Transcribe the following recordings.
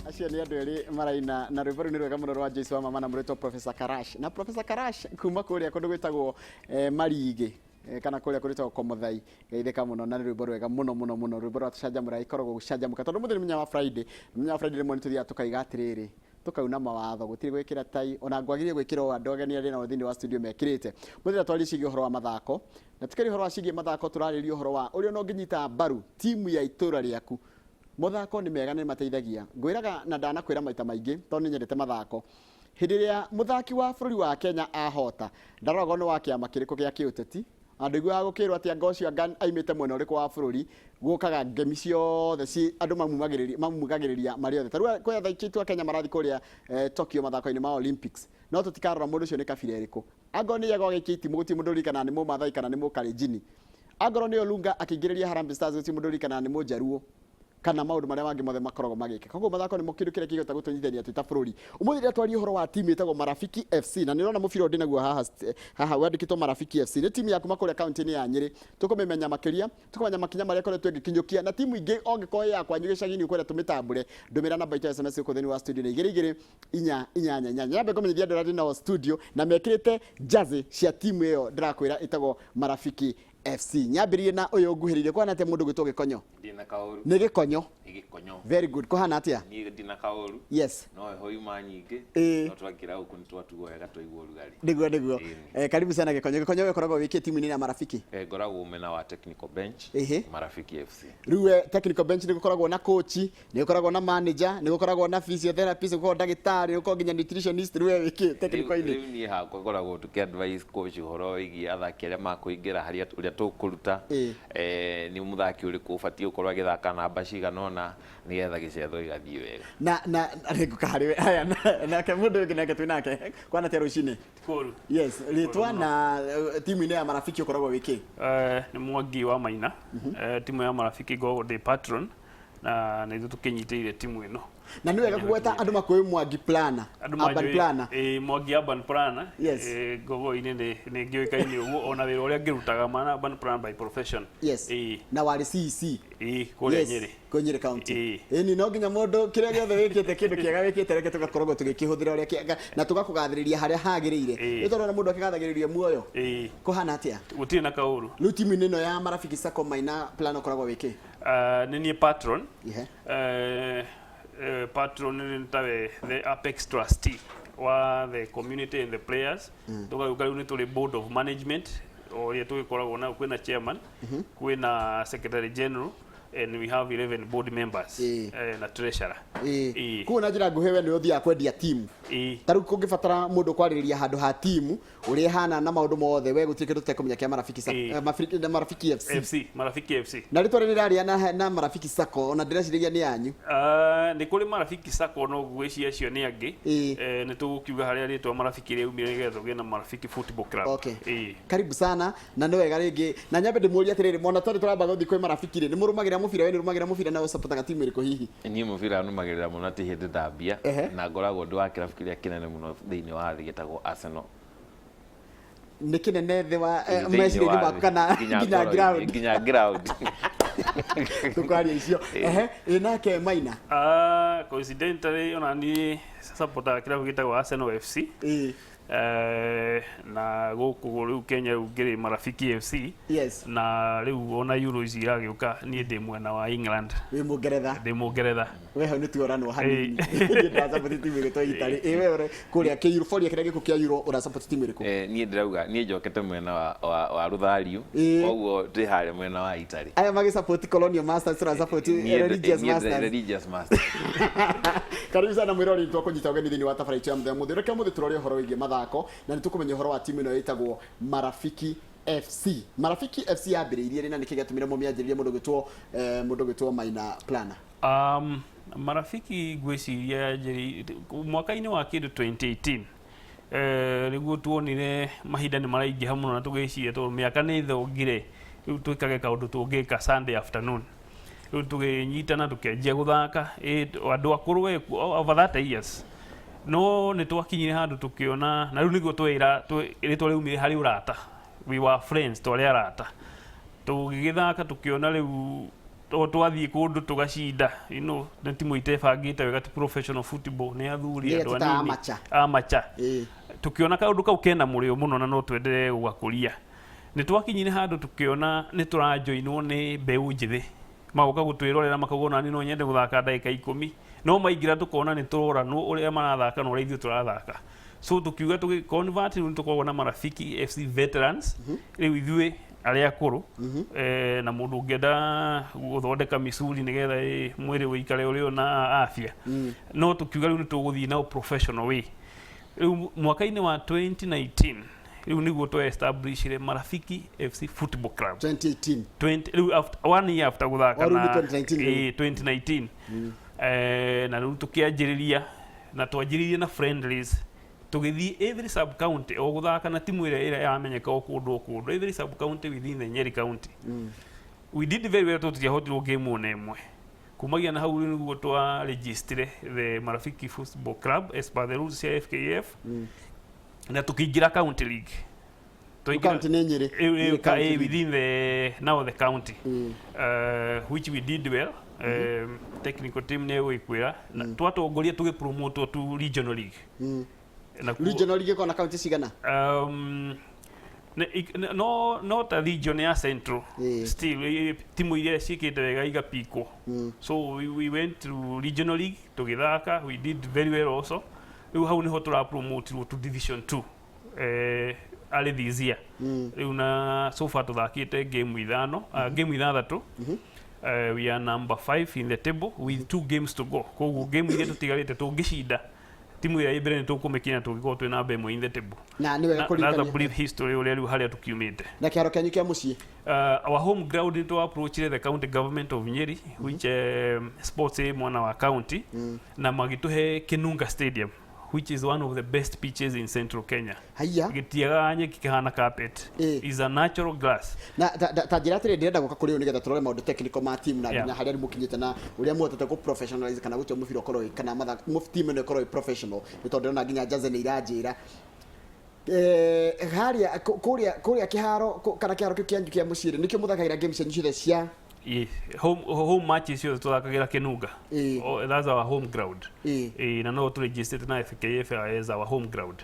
Acio nĩ andũ erĩ maraina na rwĩmbo rũu nĩ rwega mũno rwa Joyce wa mama na mũrĩtwo Professor Karash. Na Professor Karash kuma kũrĩa kũndũ gwĩtagwo Marigĩ kana kũrĩa kũrĩtagwo Komothai. Geithĩka mũno na nĩ rwĩmbo rwega mũno mũno mũno, rwĩmbo rwa tũcanjamũra ikoragwo gũcanjamũka tondũ mũthĩ nĩ mũthenya wa Friday. Mũthenya wa Friday rĩmwe nĩ tũthiaga tũkaiga atĩrĩrĩ, tũkauna mawatho, gũtirĩ gwĩkĩra tai, ona ngwagĩrĩire gwĩkĩra ũũ andũ ageni arĩa nao thĩinĩ wa studio mekĩrĩte. Mũthenya twaria ciĩgiĩ ũhoro wa mathako, na tũkĩaria ũhoro wa ciĩgiĩ mathako tũrarĩrĩria ũhoro wa ũrĩa ona ũngĩnyita mbaru timu ya itũra rĩaku. Mathako nĩ mega na nĩ mateithagia. Ngwĩraga na ndanakwĩra maita maingĩ tondũ nĩ nyendete mathako. Hĩndĩ ĩrĩa mũthaki wa bũrũri wa Kenya ahota, ndaroragwo nĩ wa kĩama kĩrĩkũ gĩa kĩũteti, na ndũiguaga gũkĩrwo atĩ anga ũcio anga aimĩte mwena ũrĩkũ wa bũrũri, gũkaga ngemi ciothe ci andũ mamumagĩrĩria mamugagĩrĩria marĩ othe. Ta rĩu kwĩ athaki aitũ a Kenya marathiĩ kũrĩa Tokyo mathako-inĩ ma Olympics, no tũtikarora mũndũ ũcio nĩ kabira ĩrĩkũ. Angorwo nĩ Yego agĩikia itimũ gũtirĩ mũndũ ũririkanaga nĩ Mũmathai kana nĩ Mũkalenjini. Angorwo nĩ Olunga akĩingĩrĩria Harambee Stars gũtirĩ mũndũ ũririkanaga nĩ Mũjaruo kana maũndũ marĩa mangĩ mothe makoragwo magĩkĩka. Koguo mathako nĩmo kĩndũ kĩrĩa kĩngĩhota gũtũnyitithania twĩ ta bũrũri. Ũmũthĩ rĩrĩa twaria ũhoro wa timu ĩtagwo Marafiki FC na nĩ ũrona mũbira ũyũ ndĩnaguo haha haha wandĩkĩtwo Marafiki FC. Nĩ timu ya kuma kũrĩa kaunti-inĩ ya Nyĩrĩ. Tũkũmĩmenya makĩria, tũkũmenya makinya marĩa ĩkoretwo ĩgĩkinyũkia na timu ingĩ ongĩkorwo ĩ ya kwanyu gĩcagi-inĩ ũkwenda tũmĩtambũre, ndũmĩra namba itũ ya SMS gũkũ thĩinĩ wa studio nĩ igĩrĩ igĩrĩ inya inyanya inyanya. Nyambe ngũmenyithie andũ arĩa ndĩ nao studio na mekĩrĩte jersey cia timu ĩyo ndĩrakwĩra ĩtagwo Marafiki FC. Nyambĩrĩrie na ũyũ nguhĩrĩirie. Kũhana atĩa mũndũ ũgwĩtwo Gĩkonyo? Ndina kaũru. Nĩ Gĩkonyo. Nĩ Gĩkonyo. Very good. Kũhana atĩa? Niĩ ndina kaũru. Yes. No heho yuma nyingĩ. Ĩĩ. No twakĩra gũkũ nĩ twatuo wega twaigua ũrugarĩ. Nĩguo nĩguo. Ĩĩ. Karibu sana Gĩkonyo. Gĩkonyo we ũkoragwo wĩkĩ timu-inĩ ya Marafiki? Ngoragwo mwena wa technical bench. Ĩhĩ. Marafiki FC. Rĩu we technical bench nĩ gũkoragwo na coach, nĩ gũkoragwo na manager, nĩ gũkoragwo na physiotherapist, nĩ gũkoragwo ndagĩtarĩ, nĩ gũkoragwo nginya nutritionist, rĩu we wĩkĩ technical-inĩ? Rĩu niĩ hakwa ngoragwo tũkĩ advise coach ũhoro wĩgiĩ athaki arĩa makũingĩra harĩa ũrĩa tũkũruta. Ĩĩ. Nĩ mũthaki ũrĩkũ ũbatiĩ gũkorwo agĩthaka namba cigana ũna nĩgetha gĩcetho gĩgathiĩ wega. Na na nĩngũka harĩ we. Haya, nake mũndũ ũngĩ nake twĩ nake. Kwana atĩa rũcinĩ? Kũru. Yes, rĩtwa na timu-inĩ ya Marafiki ũkoragwo wĩ kĩ? Nĩ Mwangi wa Maina. Timu ya Marafiki ngoragwo ndĩ patron na nĩ ithuĩ tũkĩnyitĩrĩire timu ĩno. Na nĩ wega kũgweta andũ makũĩ Mwangi Planner, Andũ Urban manjũĩ Planner. Ĩĩ, Mwangi Urban Planner. Yes. Ĩĩ, Ngogoinĩ nĩ ngĩũĩkaine ũguo ona wĩra ũrĩa ngĩrutaga mana Urban Planner by profession. Yes. Ĩĩ. Na warĩ CEC. Ĩĩ, kũrĩa Yes, Nyĩrĩ. kũu Nyĩrĩ County. Ĩĩ. Ĩni no nginya mũndũ kĩrĩa gĩothe wĩkĩte kĩndũ kĩega wĩkĩte reke tũgakoragwo tũgĩkĩhũthĩra ũrĩa kĩega na tũgakũgathĩrĩria harĩa hagĩrĩire. Ĩĩ. Nĩ tondũ mũndũ akĩgathagĩrĩrio muoyo. Ĩĩ. Kũhana atĩa? Gũtirĩ na kaũru. Rĩu timu-inĩ ĩno ya Marafiki Sacco Maina Plan ũkoragwo wĩ kĩ? Nĩ niĩ patron. Ihe. Patron nĩ tawe the apex trustee wa the community and the players. Tũgagĩũka rĩu nĩ tũrĩ board of management o ũrĩa tũgĩkoragwo nayo, kwĩna chairman, kwĩna secretary general and we have 11 board members na treasurer. Ĩĩ. Koguo na njĩra nguhĩ we nĩwe ũthiaga kwendia timu. Ĩĩ. Ta rĩu kũngĩbatara mũndũ kwarĩrĩria handũ ha timu ũrĩa ĩhana na maũndũ mothe, we gũtirĩ kĩndũ tũtekũmenya kĩa Marafiki Sacco, Ĩĩ. Marafiki FC. FC, Marafiki FC. Na rĩtwa rĩrĩ rĩrarĩa na Marafiki Sacco ona ndĩreciragia nĩ yanyu. Ah, nĩ kũrĩ Marafiki Sacco no ngwĩciria acio nĩ angĩ. Ĩĩ. Nĩ tũgũkiuga harĩa rĩtwa Marafiki rĩaumire nĩgetha ũgĩe na Marafiki Football Club. Okay. Ĩĩ. Karibu sana na nĩ wega rĩngĩ na nyambe ndĩmũrie atĩrĩrĩ mona tondũ tũramba gũthiĩ kwĩ Marafiki rĩ, nĩ mũrũmagĩrĩra mũbira we nĩ ũrũmagĩrĩra mũbira na ũcapotaga timu ĩrĩkũ hihi? Niĩ mũbira nũmagĩrĩra mũno ti hĩndĩ ndambia Ehe. na ngoragwo ndĩ wa kĩrabu kĩrĩa kĩnene mũno thĩinĩ wa thĩ gĩtagwo Arsenal. Nĩ kĩnene thĩ wa Thĩinĩ meciria-inĩ wa maku thĩ. kana nginya ngoro-inĩ, ground? Nginya ground. Tũkwaria icio. Ehe, ĩ nake Maina? Ah, coincidentally ona niĩ supportaga kĩrabu gĩtagwo Arsenal FC. Ĩĩ. Na gũkũ rĩu Kenya rĩu ngĩrĩ Marafiki FC. Yes. Na rĩu ona Euro ici iragĩũka niĩ ndĩ mwena wa England. Wĩ Mũngeretha? Ndĩ Mũngeretha. We hau nĩ tuoranwo hanini. Niĩ ndĩrasupport timu ĩgwĩtwo Italy. Ĩ we ũrĩ kũrĩa kĩ Euphoria kĩrĩa gĩkũ kĩa Euro ũrasupport timu ĩrĩkũ? Niĩ ndĩrauga niĩ njokete mwena wa Rũthariũ. Ĩĩ. Koguo ndĩ harĩa mwena wa Italy. Aya magĩsupport Colonial Masters tũrasupport Religious Masters. Religious Masters. Karibu sana mwĩrori twakũnyita ũgeni thĩinĩ wa tabarĩra itũ ya mũthenya mũthĩ. Reke ũmũthĩ tũrore ũhoro wĩgiĩ mathako na nĩ tũkũmenya ũhoro wa timu ĩno ĩtagwo Marafiki FC. Marafiki FC yambĩrĩirie rĩ na nĩkĩ gĩatũmire mũmĩanjĩrĩrie mũndũ gwĩtwo mũndũ gwĩtwo Maina Plana? Marafiki ngwĩciria yanjĩrĩirie mwaka-inĩ wa kĩndũ 2018 nĩguo tuonire mahinda nĩ maraingĩha mũno na tũgĩciria tondũ mĩaka nĩ ĩthongire rĩu twĩkage kaũndũ tũngĩka Sunday afternoon. Rĩu tũgĩnyitana tũkĩanjia gũthaka andũ akũrũ we over 30 years no nĩ twakinyire handũ tũkĩona na rĩu nĩguo tweira rĩtwa rĩaumire harĩ ũrata, we were friends, twarĩ arata tũgĩgĩthaka tũkĩona rĩu To twathiĩ kũndũ tũgacinda, nĩ timu itebangĩte wega, ti professional football, nĩ athuri Nĩ andũ tũta anini. Amateur. Amateur. Ĩĩ. Tukiona kaũndũ kau kena mũrĩo mũno na no twenderee gũgakũria. Nĩ twakinyire handũ tũkĩona nĩ tũrajoinwo nĩ mbeũ njĩthĩ, magoka gũtwĩrorera, makauga ona niĩ no nyende gũthaka ndagĩka 10, no maingĩra tũkona nĩ tũroranwo ũrĩa marathaka na ũrĩa ithuĩ tũrathaka. So tũkiuga tũgĩ convert. Rĩu nĩ tũkoragwo na Marafiki FC Veterans, rĩu ithuĩ arĩa akũrũ, na mũndũ ũngĩenda gũthondeka micuri nĩgetha mwĩrĩ ũikare ũrĩ o na afya. No tũkiuga rĩu nĩ tũgũthiĩ na professional way. Rĩu mwaka-inĩ wa 2019 rĩu nĩguo twa establishire Marafiki FC Football Club. 2018? 20, rĩu after, one year after gũthaka. O, rĩu nĩ Na 2019 rĩu. Ĩĩ, 2019. Na rĩu tũkĩanjĩrĩria, na twanjĩrĩirie na friendlies, tũgĩthiĩ every sub county o gũthaka na timu ĩrĩa ĩramenyeka o kũndũ o kũndũ, every sub county within the Nyeri County. We did very well, tondũ tũtiahotirwo game ona ĩmwe. Kumagia na hau rĩu nĩguo twa registire the Marafiki Football Club as per the rules cia FKF, na tũkĩingĩra county league. County nĩ Nyĩrĩ. Nyĩrĩ County League. Within the now the county, which we did well. Technical team nĩ ĩgũgĩkwĩra na twatongoria tũgĩpromotwo to regional league. Na Regional league ĩkoragwo na county cigana? No ta region ya Central. Still timu iria ciĩkĩte wega igapikwo. So we went to regional league, tũgĩthaka, we did very well also. Rĩu hau nĩho tũrapromotirwo to division 2 arĩ this year. Rĩu na so far tũthakĩte game ithano, game ithathatũ. We are number 5 in the table with two games to go. Koguo game iria tũtigarĩte tũngĩcinda, timu ĩrĩa ĩ mbere nĩ tũkũmĩkinya, tũngĩkorwo twĩ namba 1 in the table. Na nĩ wega That's a kũririkania. brief history ũrĩa rĩu harĩa tũkiumĩte. Na kĩharo kĩanyu kĩa mũciĩ? Our home ground, nĩ approachire the county government of Nyeri, which sports ĩ mwena wa county, na magĩtũhe Kinunga Stadium, which is one of the best pitches in central Kenya. Haiya. Gĩtiagaga nyeki, kĩhana carpet. Is a natural grass. Na ta njĩra atĩrĩ, ndĩrenda gũka kũrĩ ũyũ nĩgetha tũrore maũndũ technical ma team na nginya harĩa mũkinyĩte na ũrĩa mũhotete kũ professionalize kana gũtua mũbira ũkorwo kana team ĩno ĩkorwo ĩ professional, nĩ tondũ ndĩrona nginya jersey nĩ iranjĩra. Harĩa kũrĩa kĩharo kana kĩharo kĩu kĩanyu kĩa mũciĩ rĩ, nĩkĩo mũthakagĩra game cianyu ciothe cia? Yeah. Home matches ciothe tũthakagĩra Kinunga. Oh, that's our home ground. Na no tũregistered na FKF as our home ground.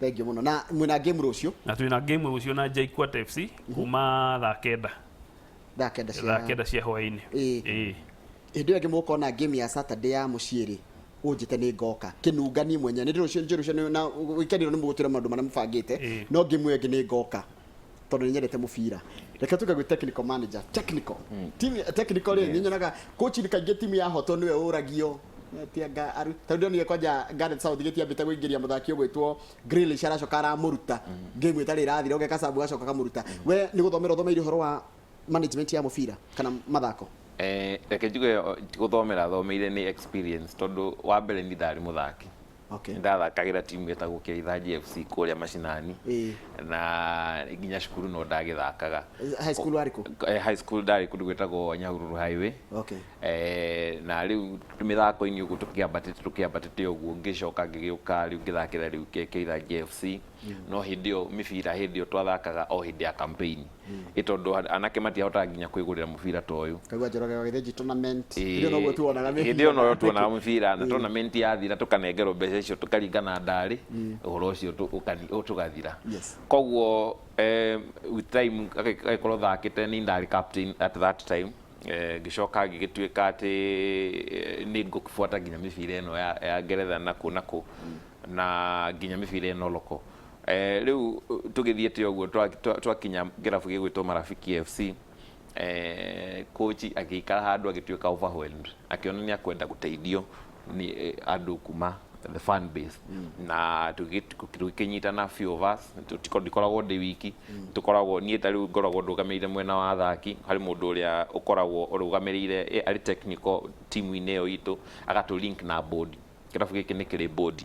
Thank you mũno. Na mwĩna game rũciũ? Na twĩna game rũciũ na JKUAT FC kuma thaa 9. Thaa 9 cia? Thaa 9 cia hwaĩ-inĩ. Hĩndĩ ĩyo ĩngĩ mũgũkorwo na game ya Saturday ya mũciĩ rĩ, ũnjĩte nĩ ngoka Kĩnunga niĩ mwenyewe. Nĩ rũciũ njĩ rũciũ na weekend ĩno nĩ mũgũtwĩra maũndũ marĩa mũbangĩte. No game ĩyo ĩngĩ nĩ ngoka tondũ nĩ nyendete mũbira. Reke tuge gwĩ technical manager, technical team, technical rĩ, nĩ nyonaga coach nĩ kaingĩ timu yahotwo nĩwe ũragio. Tianga aru tondũ ndonire kwanja Gareth Southgate ambĩte kũingĩria mũthaki ũgwĩtwo Grealish, aracoka aramũruta game ĩtarĩ ĩrathira, ũgeka sabu agacoka akamũruta. We nĩ gũthomera ũthomeire ũhoro wa management ya mũbira kana mathako? Reke njuge ti gũthomera thomeire, nĩ experience, tondũ wa mbere ni ndarĩ mũthaki. Ndathakagĩra timu ĩtagwo Kĩrithanji FC kũrĩa macinani. Na nginya cukuru no ndagĩthakaga. High school warĩ kũ? High school ndarĩ kũndũ gwĩtagwo Nyahururu Highway. Na rĩu mĩthako-inĩ ũguo tũkĩambatĩte ũguo, ngĩcoka ngĩgĩũka rĩu ngĩthakĩra rĩu Kĩrithanji FC. No hĩndĩ ĩyo mĩbira, hĩndĩ ĩyo twathakaga o hĩndĩ ya campaign, ĩ tondũ anake matiahotaga nginya kwĩgũrĩra mũbira ta ũyũ. Kaigua Njoroge wa Gĩthĩnji tournament. Hĩndĩ ĩyo noguo tuonaga mĩbira. Hĩndĩ ĩyo noyo tuonaga mũbira, na tournament yathira tũkanengerwo mbeca icio, tũkaringana ndarĩ ũhoro ũcio tũgathira. Koguo with time agĩkorwo thakĩte, ni ndarĩ captain at that time. Ngĩcoka ngĩgĩtuĩka atĩ nĩ ngũbuata nginya mĩbira ĩno ya Ngeretha na kũ na kũ na nginya mĩbira ĩno loko. Rĩu tũgĩthiĩte ũguo twakinya kĩrabu gĩgwĩtwo Marafiki FC. Coach agĩikara handũ agĩtuĩka overwhelmed, akĩona nĩ akwenda gũteithio nĩ andũ kuma the fan base, na tũgĩkĩnyitana few of us. Ndikoragwo ndĩ wiki, tũkoragwo niĩ ta rĩu ngoragwo ndũgamĩrĩire mwena wa athaki, harĩ mũndũ ũrĩa ũkoragwo ũrũgamĩrĩire arĩ technical team-inĩ ĩyo itũ, agatũ link na board. Kĩrabu gĩkĩ nĩ kĩrĩ board.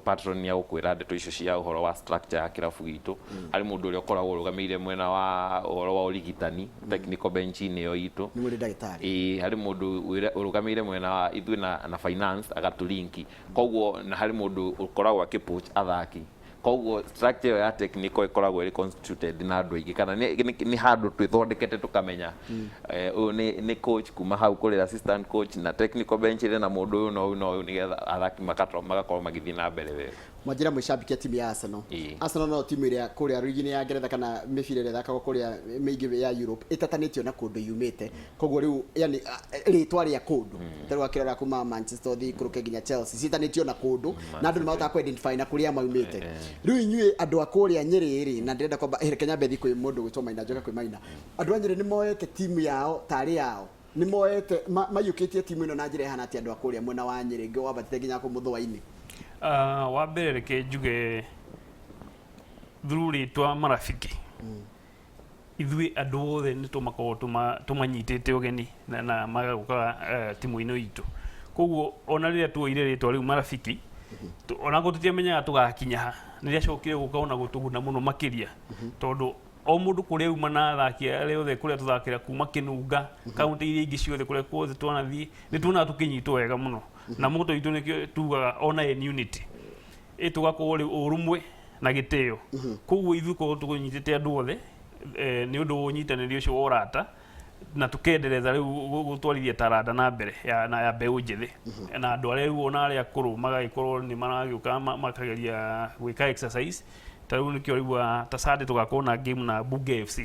Patron nĩ agũkwĩra ndeto icio cia ũhoro wa structure ya kĩrabu gitũ. Harĩ mũndũ ũrĩa ũkoragwo ũrũgamĩrĩire mwena wa ũhoro wa ũrigitani, technical bench-inĩ ĩyo itũ. Nĩ mũrĩ ndagĩtarĩ? Ĩĩ, harĩ mũndũ ũrũgamĩrĩire mwena wa ithuĩ na finance, agatũlinki. Koguo na harĩ mũndũ ũkoragwo akĩpoach athaki. Koguo structure ĩyo ya technical ĩkoragwo ĩrĩ constituted na andũ aingĩ, kana nĩ handũ twĩthondekete tũkamenya ũyũ nĩ coach, kuma hau kũrĩ assistant coach na technical bench ĩrĩ na mũndũ ũyũ na ũyũ na ũyũ, nĩgetha athaki magakorwo magĩthiĩ na mbere wega. Mwanjĩra mwĩcambĩki timu ya Arsenal. Arsenal no timu ĩrĩa kũrĩa rigi-inĩ ya Ngeretha kana mĩbira ĩrĩa ĩthakagwo kũrĩa mĩingĩ ya Europe ĩtatanĩtio na kũndũ yumĩte. Koguo rĩu yani rĩtwa rĩa kũndũ ta rĩu akĩrora kuma Manchester ũthiĩ ikũrũke nginya Chelsea, ciĩtanĩtio na kũndũ na andũ nĩ mahotaga kũ-identify na kũrĩa maumĩte. Rĩu inyuĩ andũ a kũrĩa Nyĩrĩ rĩ, na ndĩrenda kwamba reke nyambe thiĩ kwĩ mũndũ gwĩtwo Maina, njoke kwĩ Maina. Andũ a Nyĩrĩ nĩ moete timu yao tarĩ yao, nĩ moete maiyũkĩtie timu ĩno na njĩra ĩhana atĩa? Andũ a kũrĩa mwena wa Nyĩrĩ ngĩ wambatĩte nginya kũu Mũthũa-inĩ. Wa mbere reke njuge through rĩtwa Marafiki, ithuĩ andũ othe nĩ tũmakoragwo tũmanyitĩte ũgeni na magagũka timu-inĩ itũ. Koguo ona rĩrĩa tuoire rĩtwa rĩu Marafiki, onakorwo tũtiamenyaga tũgakinya ha, nĩ rĩacokire gũka ona gũtũguna mũno makĩria, tondũ o mũndũ kũrĩa auma na athaki arĩa othe kũrĩa tũthakĩra kuma Kĩnunga, kaunti iria ingĩ ciothe, kũrĩa kuothe twanathiĩ, nĩ tuonaga tũkĩnyitwo wega mũno. Na motto itũ nĩkĩo tugaga ona in unity, ĩ tũgakorwo rĩu ũrũmwe na gĩtĩo. Koguo ithuĩ korwo tũnyitĩte andũ othe nĩ ũndũ wa ũnyitanĩri ũcio wa ũrata, na tũkendereza rĩu gũtwarithia taranda na mbere ya, na ya mbeũ njĩthĩ na andũ arĩa rĩu ona arĩa akũrũ magagĩkorwo nĩ maragĩũka makageria gwĩka exercise. Ta rĩu nĩkĩo rĩu ta Sunday tũgakorwo na game na Bunge FC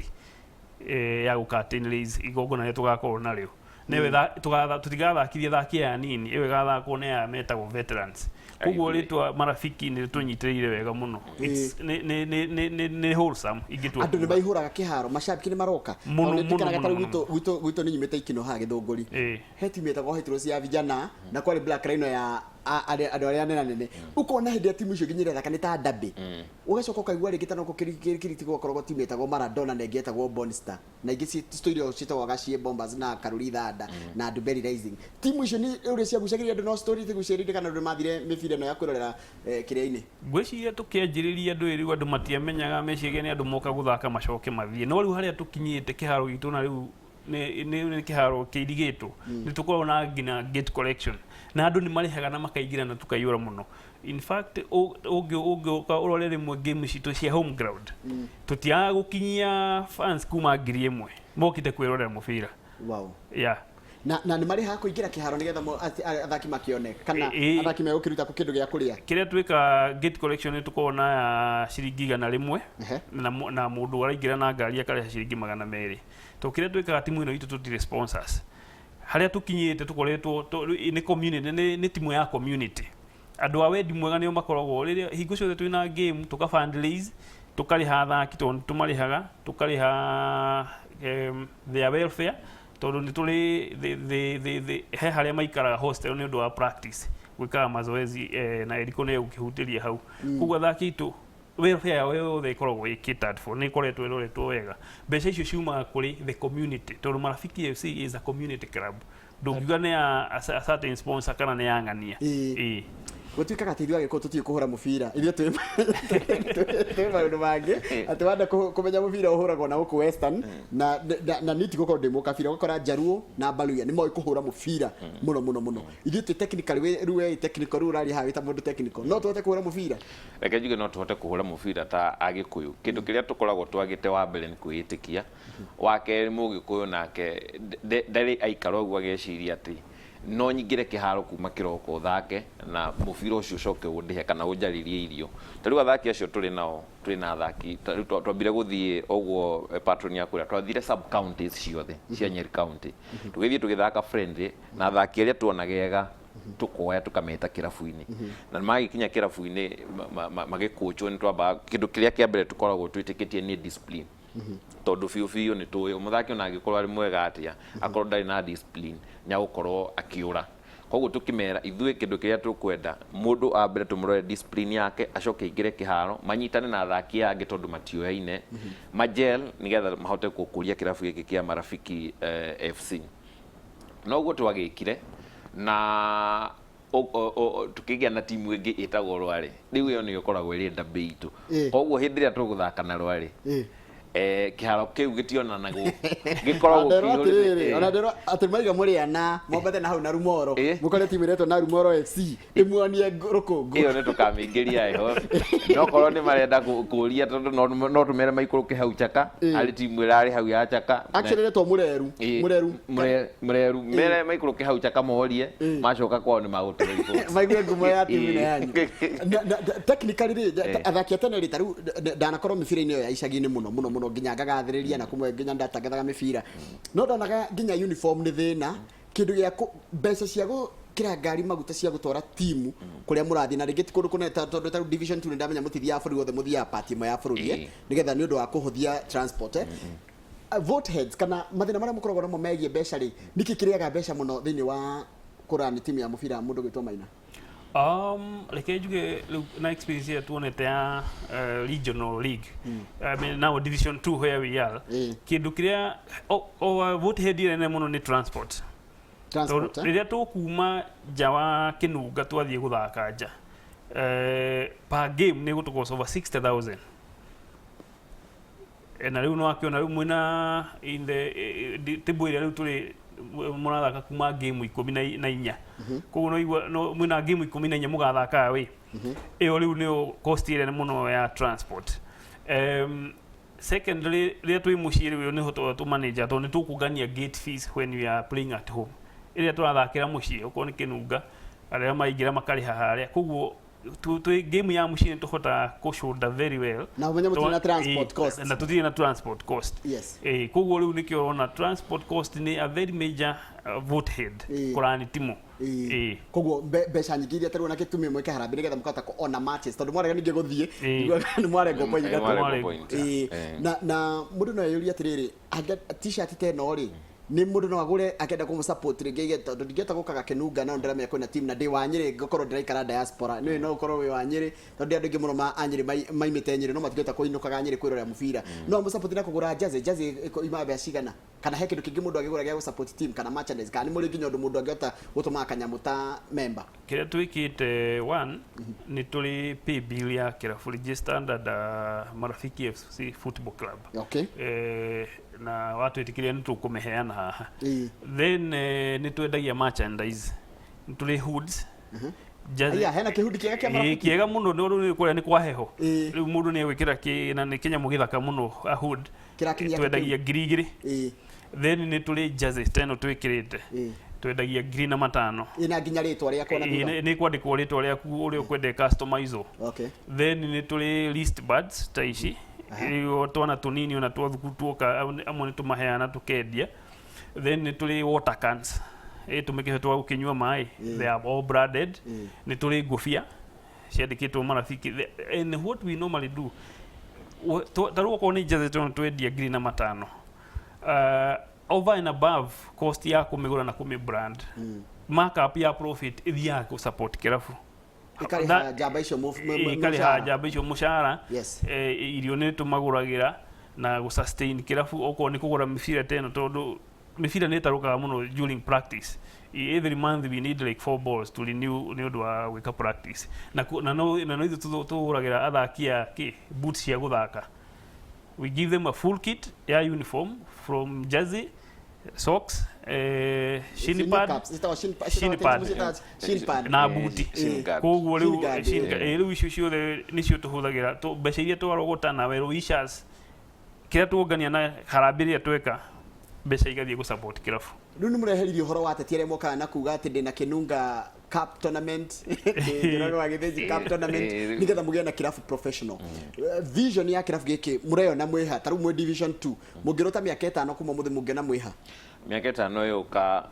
ya gũ curtain raise igongona rĩrĩa tũgakorwo narĩo. Nĩwe tũtigathakithia athaki aya anini, ĩyo ĩgathakwo nĩ aya metagwo veterans. Koguo rĩtwa Marafiki nĩ rĩtũnyitĩrĩire wega mũno. Nĩ wholesome ingĩtua. Andũ nĩ maihũraga kĩharo, macambĩki nĩ maroka? Mũno. Tondũ ndirikanaga Mũno. Ta rĩu Mũno. gwitũ nĩ nyumĩte Ikino haha Gĩthũngũri, he timu ĩtagwo White Rose ya vijana na kwarĩ Black Rhino ya andũ arĩa anene anene. Ũkona hĩndĩ ĩrĩa timu icio nginya irathaka nĩ ta derby. Ũgacoka ũkaigua rĩngĩ ta noko Kĩriti gwakoragwo timu ĩtagwo Maradona na ĩngĩ ĩtagwo Bonster na ingĩ citũire o ciĩtagwo Gaciĩ Bombers na Karuri Thanda na Nduberi Rising. Timu icio nĩ ũrĩa ciagucagĩrĩria andũ, no story igucĩrĩirie kana andũ mathire mĩbira ĩno ya kwĩrorera kĩrĩa-inĩ? Ngwĩciria tũkĩanjĩrĩria andũ rĩu andũ matiamenyaga, meciragia nĩ andũ moka gũthaka macoke mathiĩ. No rĩu harĩa tũkinyĩte kĩharo gitũ na rĩu nĩ kĩharo kĩirigĩtwo, nĩ tũkoragwo na nginya gate collection na andũ nĩ marĩhaga na makaingĩra na tũkaiyũra mũno. In fact, ũngĩũka ũrore rĩmwe game citũ cia home ground, tũtiagaga gũkinyia fans kuma 1000 mokĩte kwĩrorera mũbira. Yeah. Na nĩ marĩhaga kũingĩra kĩharo nĩgetha athaki makĩone kana athaki megũkĩruta kũ kĩndũ gĩa kũrĩa? Kĩrĩa twĩka, gate collection nĩ tũkoragwo na ya ciringi 100 na mũndũ araingĩra na ngari akarĩha ciringi 200. To kĩrĩa twĩkaga, timu ĩno itũ tũtirĩ sponsors. Harĩa tũkinyĩte tũkoretwo nĩ community, nĩ timu ya community. Andũ a wendi mwega nĩo makoragwo rĩrĩa hingo ciothe twĩna game tũka fundraise, tũkarĩha athaki tondũ nĩ tũmarĩhaga, tũkarĩha their welfare, tondũ nĩ tũrĩ he harĩa maikaraga hostel nĩ ũndũ wa practice, gwĩkaga mazoezi na Eriko nĩ egũkĩhutĩria hau. Koguo athaki aitũ welfare yao yothe ĩkoragwo ĩ catered for, nĩ ĩkoretwo ĩroretwo wega. Mbeca icio ciumaga kũrĩ the community, tondũ Marafiki FC is a community club. Ndũngiuga nĩ ya a certain sponsor kana nĩ ya ng'ania. Ĩĩ. Gũtuĩkaga atĩ ithuĩ Agĩkũyũ tũtiũĩ kũhũra mũbira, ithuĩ twĩ maũndũ mangĩ, atĩ wenda kũmenya mũbira ũhũragwo na gũkũ Western na niĩ tigũkorwo ndĩ mũkabira. Ũgakora Njaruo na Baluya nĩ moĩ kũhũra mũbira mũno mũno mũno. Ithuĩ twĩ technical, rĩu we technical, rĩu ũraria haha wĩ ta mũndũ technical, no tũhote kũhũra mũbira? Reke njuge no tũhote kũhũra mũbira ta Agĩkũyũ. Kĩndũ kĩrĩa tũkoragwo twagĩte wa mbere nĩ kwĩĩtĩkia. Wa kerĩ, Mũgĩkũyũ nake ndarĩ aikara ũguo ageciria atĩ no nyingĩre kĩharo kuma kĩroko thake na mũbira ũcio ũcoke ũndĩhe kana ũnjarĩrie irio. Ta rĩu athaki acio tũrĩ nao, twĩ na athaki ta rĩu twambire gũthiĩ ũguo patron ya kũrĩa, twathire sub counties ciothe cia Nyeri County, tũgĩthiĩ tũgĩthaka friendly na athaki arĩa tuonaga ega, tũkoya tũkameta kĩrabu-inĩ, na magĩkinya kĩrabu-inĩ magĩkũnjwo. Nĩ twambaga kĩndũ kĩrĩa kĩa mbere tũkoragwo twĩtĩkĩtie nĩ discipline, tondũ biũ biũ nĩ tũĩ mũthaki ona angĩkorwo arĩ mwega atĩa, akorwo ndarĩ na discipline nĩ agũkorwo akĩũra. Koguo tũkĩmera ithuĩ kĩndũ kĩrĩa tũkwenda, mũndũ ambere tũmũrore discipline yake, acoke aingĩre kĩharo manyitane na athaki aya angĩ tondũ matioyaine magel, nĩgetha mahote gũkũria kĩrabu gĩkĩ kĩa Marafiki FC. Noguo twagĩkire na tukĩgĩa na timu ĩngĩ ĩtagwo Rware. Rĩu ĩyo nĩyo ĩkoragwo ĩrĩ ndambĩ itũ. Koguo hĩndĩ ĩrĩa tũgũthaka na Rware, Kĩharo kĩu gĩtionanagwo, gĩkoragwo Nderwo kĩihũrĩte. atiriri, ona nderwo atĩ maiga mũrĩ ana mombate na hau na Rumoro, Eh. mũkore timu ĩretwo na Rumoro FC ĩmuonie rũkũngũ. Ĩyo nĩ tũkamĩingĩria ĩho, no korwo nĩ marenda kũria, tondũ no tũmere maikũrũke hau Chaka, harĩ timu ĩrarĩ hau ya Chaka. Actually ĩretwo Mũreru. Mũreru. Mũreru, mere maikũrũke hau Chaka morie, macoka kwao nĩ magũtũra riboti. Maigue ngumo ya timu ĩno yanyu. Na technically rĩ, athaki a tene rĩ, ta rĩu ndanakorwo mĩbira-inĩ ĩyo ya icagi-inĩ mũno mũno mũno, nginya ngagathĩrĩria na kũmwe nginya ndatangathaga mĩbira, no ndonaga nginya uniform nĩ thĩna, kĩndũ gĩa mbeca cia gũkĩra ngari maguta cia gũtwara timu kũrĩa mũrathiĩ, na rĩngĩ ti kũndũ kũnene, tondũ ta rĩu division 2 nĩ ndamenya mũtithiaga bũrũri wothe, mũthiaga part ĩmwe ya bũrũri, nĩgetha nĩ ũndũ wa kũhũthia transport. Vote heads kana mathĩna marĩa mũkoragwo namo megiĩ mbeca rĩ, nĩkĩ kĩrĩaga mbeca mũno thĩinĩ wa kũrani timu ya mũbira mũndũ gwĩtwo Maina? Reke njuge rĩu na experience ĩrĩa tuonete ya regional league, I mean, now division 2 where we are, kĩndũ kĩrĩa vote head ĩrĩa nene mũno nĩ transport. Transport. Tondũ rĩrĩa tũkuma nja wa Kĩnunga twathiĩ gũthaka nja, per game nĩ gũtũcost over 60,000. Na rĩu nĩwakĩona rĩu mwĩna in the table ĩrĩa rĩu tũrĩ, mũrathaka kuma game 14, koguo no igua no mwĩna game 14 mũgathaka wĩ ĩyo, rĩu nĩyo cost ĩrĩa nene mũno ya transport. Secondly, rĩrĩa twĩ mũciĩ rĩu nĩho tũ manage, tondũ nĩ tũkũngania gate fees when we are playing at home. Rĩrĩa tũrathakĩra mũciĩ, okorwo nĩ Kĩnunga, arĩa maingĩra makarĩha harĩa, koguo twĩ game ya mũciĩ nĩ tũhotaga kũ shoulder very well. Na ũmenye mũtirĩ na transport cost. Na tũtirĩ na transport cost. Koguo rĩu nĩkĩo ũrona transport cost nĩ a very major vote head kũrani timu. Koguo mbeca nyingĩ iria tarĩu na gĩtũmi mwĩke harambee nĩgetha mũkahota ona matches, tondũ mwarega ningĩ gũthiĩ, njiguaga nĩ mwarengwo point ithatũ. Mwarengwo Mwarengwo. point. Na mũndũ no eyũrie atĩrĩrĩ, t-shirt ta ĩno rĩ, nĩ mũndũ no agũre akĩenda kũmũ support rĩngĩ aige, tondũ ndingĩhota gũkaga Kĩnunga no ndĩramenya kwĩna team na ndĩ wa Nyĩrĩ, ngakorwo ndĩraikara diaspora, nĩ no ũkorwo wĩ wa Nyĩrĩ, tondũ ndĩ andũ aingĩ mũno ma a Nyĩrĩ maimĩte Nyĩrĩ no matingĩhota kũinũkaga Nyĩrĩ kwĩrorera mũbira, no amũ support na kũgũra jersey. Jersey imaga mbeca cigana, kana he kĩndũ kĩngĩ mũndũ angĩgũra gĩa gũ support team kana merchandise, kana nĩ mũrĩ nginya ũndũ mũndũ angĩhota gũtũmaga kanyamũ ta member? Kĩrĩa twĩkĩte, one, nĩ tũrĩ pay bill ya kĩrabu registered under Marafiki FC Football Club. Na watwĩtĩkĩria nĩ tũkũmĩheana haha. Then nĩ twendagia merchandise, nĩ tũrĩ hoods. Aya, hena kĩhundi kĩega kĩa Marafiki. Kĩega mũno, nĩ rĩu kũrĩa nĩ kwa heho. Rĩu mũndũ nĩ egwĩkĩra na nĩ kĩnyamũ gĩthaka mũno, a hood. Kĩrakinyia? Twendagia 2000. Then nĩ tũrĩ jersey ta ĩno twĩkĩrĩte, twendagia 4500. Ĩna nginya rĩtwa rĩakwa na thutha? Nĩ kwandĩkwo rĩtwa rĩaku ũrĩa ũkwenda customize. Then nĩ tũrĩ wristbands ta ici. Rĩu twana tũnini ona twa thukuru tuoka, amwe nĩ tũmaheana tũkendia. Then nĩ tũrĩ water cans, tũmĩkebe twa gũkĩnyua maĩ, they are all branded. Nĩ tũrĩ ngũbia ciandĩkĩtwo Marafiki. And what we normally do, ta rĩu okorwo nĩ jersey tũno twendia 4500, over and above cost ya kũmĩgũra na kũmĩ brand, markup ya profit ĩthiaga kũ support kĩrabu. Ĩkarĩha njamba icio Ĩkarĩha mũcara. Njamba icio mũcara. Irio nĩ tũmagũragĩra na gũ sustain kĩrabu, okorwo nĩ kũgũra mĩbira ta ĩno, tondũ mĩbira nĩ ĩtarũkaga mũno during practice. Every month we need like four balls to renew nĩ ũndũ wa gwĩka practice, na no ithuĩ tũgũragĩra athaki a kĩ boots cia gũthaka. We give them a full kit ya uniform from jersey, socks, shin pad. Caps, citagwo shin Shin pad. Shin pad. Na buti. Shin guard. Koguo Shin rĩu guard, rĩu icio ciothe nĩcio tũhũthagĩra. Mbeca iria twarogota na well wishers, kĩrĩa tuongania na harambĩ ĩrĩa tweka, mbeca igathiĩ gũ support kĩrabu. Rĩu nĩ mũreheririe ũhoro wa ateti arĩa mokaga na kuga atĩ ndĩna Kĩnunga Cup tournament, Njoroge wa Gĩthĩnji Cup tournament, nĩgetha mũgĩe na kĩrabu professional. Vision ya kĩrabu gĩkĩ mũreyona mwĩha, ta rĩu mwĩ division 2, mũngĩrota mĩaka 5 kuma mũthĩ mũngĩona mwĩha? Mĩaka 5 yũka,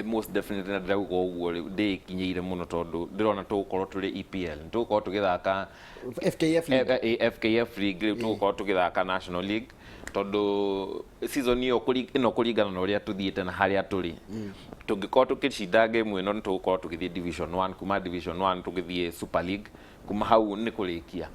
most definitely, na ndĩrauga ũguo rĩu ndĩĩkinyĩire mũno, tondũ ndĩrona tũgũkorwo tũrĩ EPL, tũgũkorwo tũgĩthaka FKF League. FKF League, rĩu tũgũkorwo tũgĩthaka National League, tondũ season ĩyo ĩno, kũringana na ũrĩa tũthiĩte na harĩa tũrĩ, tũngĩkorwo tũkĩcinda game ĩno, nĩ tũgũkorwo tũgĩthiĩ division 1, kuma division 1 tũgĩthiĩ Super League, kuma hau nĩ kũrĩkia.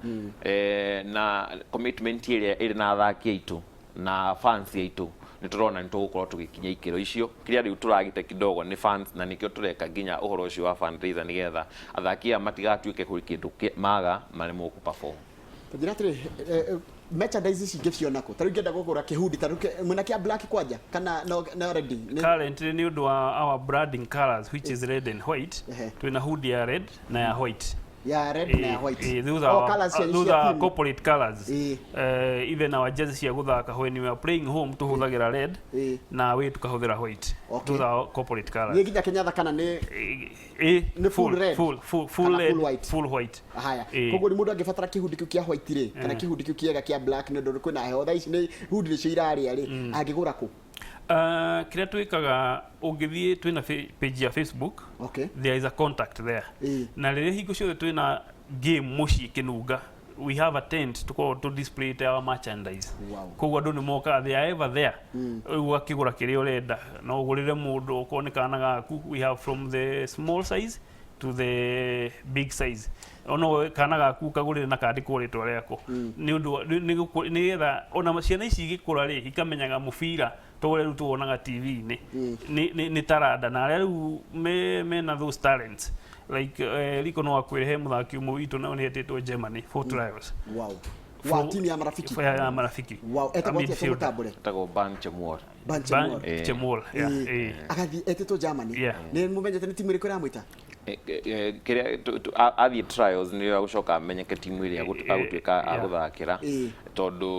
Na commitment ĩrĩa ĩrĩ na athaki aitũ na fans aitũ, nĩ tũrona nĩ tũgũkorwo tũgĩkinya ikĩro icio. Kĩrĩa rĩu tũragĩte kidogo nĩ fans, na nĩkĩo tũreka nginya ũhoro ũcio wa fundraiser, nĩgetha athaki aya matigatuĩke kũrĩ kĩndũ maga maremwo kũ perform. Njĩra atĩrĩ, Merchandise ici ingĩciona kũ? Ta rĩu ingĩenda kũgũra kĩhundi, ta rĩu mwĩna kĩa black kwanja kana no ready? Currently, nĩ ũndũ wa our branding colors, which is red and white, twĩna hoodie ya red na ya white. Ya red na ya white. Those Oh, are colours those cia are team. Corporate colors. Even our jersey cia gũthaka, when we are playing home, tũhũthagĩra red na away tũkahũthĩra white. Those are our corporate colors. Nĩ nginya Kenyatta kana nĩ Nĩ full red? Full Kana red. Full white? Full white. Haya, koguo nĩ mũndũ angĩbatara kĩhundi kĩu kĩa white rĩ, kana kĩhundi kĩu kĩega kĩa black, nĩ ũndũ kwĩna heho thaa ici, nĩ hundi nĩcio irarĩa rĩ, angĩgũra kũ? Kĩrĩa twĩkaga, ũngĩthiĩ, twĩna page ya Facebook. There is a contact there. Na rĩrĩa hingo ciothe twĩna game mũciĩ Kĩnunga, we have a tent tũkoragwo tũ display our merchandise. Koguo andũ nĩ mokaga, they are ever there. Rĩu ũgakĩgũra kĩrĩa ũrenda, no ũgũrĩre mũndũ okorwo nĩ kana gaku. We have from the small size to the big size. Ono kana gaku kagũrĩre na kandĩkwo rĩtwa rĩako, nĩ ũndũ nĩgetha ona ciana ici igĩkũra rĩ, ikamenyaga mũbira to ũrĩa rĩu tuonaga TV-inĩ, nĩ taranda, na arĩa rĩu mena those talents, like Riko no akwĩre he mũthaki ũmwe witũ nao nĩ etĩtwo Germany for trials. Wa timu ya Marafiki? Ya Marafiki. Wow, etagwo A atĩa? Midfielder. Tũmũtambũre. Etagwo Ban Chemwor. Ban Ban Chemwor. Chemwor, yeah. Agathiĩ etĩtwo Germany? Yeah. Nĩ mũmenyete nĩ timu ĩrĩkũ ĩramwĩta? Kĩrĩa athiĩ trials nĩrĩo agũcoka amenyeke timu ĩrĩa agũtuĩka agũthakĩra, tondũ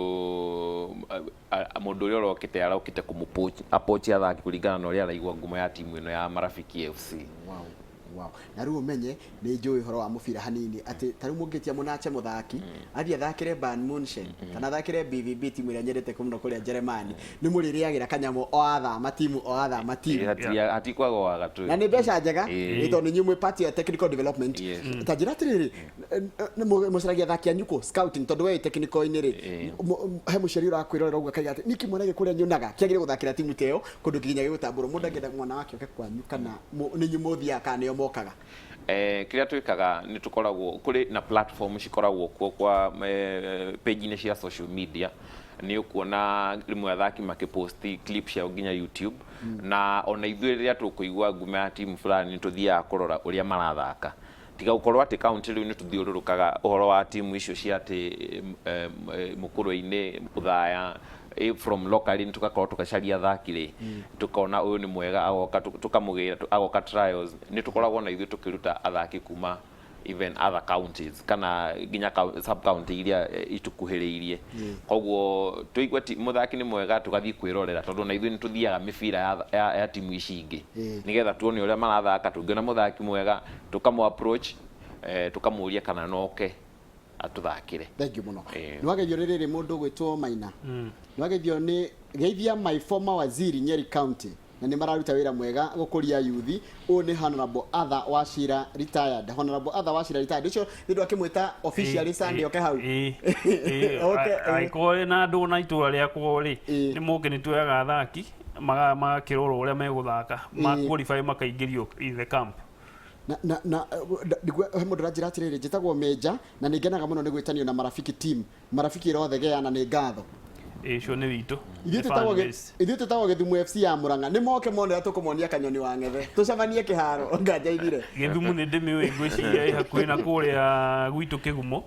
mũndũ ũrĩa ũrokĩte arokĩte kũmũ athaki kũringana na ũrĩa araigua ngumo ya timu ĩno ya Marafiki FC. Wow. Na rĩu ũmenye nĩ njũĩ ũhoro wa mũbira hanini, atĩ ta rĩu mũngĩtia mũnache mũthaki athiĩ athakĩre Bayern Munchen kana athakĩre BVB, timu ĩrĩa nyendete mũno kũrĩa Jeremani, nĩ mũrĩrĩagĩra kanyamũ o athama timu, o athama timu. Hatikwaga waga tu. Na nĩ mbeca njega, nĩ tondũ inyuĩ mwĩ part ya technical development. Ta njĩra atĩrĩrĩ, mũcaragia athaki anyu kũ? Scouting, tondũ we wĩ technical-inĩ rĩ, he mũciari ũrakwĩrorera ũguo akaiga atĩ nĩ kĩmwana gĩkĩ kũrĩa nyonaga kĩagĩrĩire gũthakĩra timu ta ĩyo, kũndũ nginya gĩgũtambũrwo. Mũndũ angĩenda mwana wake oke kwanyu, kana nĩ inyuĩ mũthiaga kana nĩo mokaga? Kĩrĩa twĩkaga, nĩ tũkoragwo kũrĩ na platform cikoragwo kuo kwa page-inĩ cia social media. Nĩ ũkuona rĩmwe athaki makĩposti clip ciao nginya YouTube, na ona ithuĩ rĩrĩa tũkũigua ngumo ya timu fulani, nĩ tũthiaga kũrora ũrĩa marathaka. Tiga gũkorwo atĩ county rĩu nĩ tũthiũrũrũkaga ũhoro wa timu icio cia atĩ mũkũrwe-inĩ, Othaya, from locally nĩ tũgakorwo tũgacaria athaki rĩ, tukona ũyũ nĩ mwega, agoka tũkamũgĩra, agoka trials. Nĩ tũkoragwo na ithuĩ tũkĩruta athaki kuma even other counties kana nginya sub county iria itukuhĩrĩirie. Koguo tũigua mũthaki nĩ mwega, tũgathiĩ kwĩrorera, tondũ na ithuĩ nĩ tũthiaga mĩbira ya timu ici ingĩ nĩgetha tuone ũrĩa marathaka. Tũngĩona mũthaki mwega, tũkamũ approach, tũkamũria kana noke atũthakĩre. Thank you mũno. Nĩ wageithio nĩ rĩrĩ, mũndũ gwĩtwo Maina, nĩ wageithio nĩ geithia my former waziri Nyeri County, na nĩ mararuta wĩra mwega gũkũria yuthi. Ũyũ nĩ Honorable Arthur Wachira retired, Honorable Arthur Wachira retired, ũcio nĩ ũndũ akĩmwĩta officially Sunday oke hau. Oke. Angĩkorwo na andũ na itũra rĩakwa rĩ, nĩ moke, nĩ tuoyaga athaki magakĩrorwo ũrĩa megũthaka, ma qualify makaingĩrio in the camp. Na he mũndũ ũranjĩra atĩrĩrĩ, njĩtagwo Menja na nĩ ngenaga mũno nĩ gwĩtanio na Marafiki team. Marafiki ĩrothegea na nĩ ngatho. Ũcio nĩ witũ. Ithuĩ Nĩ tũtagwo fan base. Ithuĩ tũtagwo Gĩthumo FC ya Murang'a. Nĩ moke mone ũrĩa tũkũmonia kanyoni wa ng'ethe, tũcemanie kĩharo, nganja ithire. Gĩthumo nĩ ndĩmĩũĩ, ngwĩciria ĩ hakuhĩ na kũrĩa gwitũ Kĩgumo,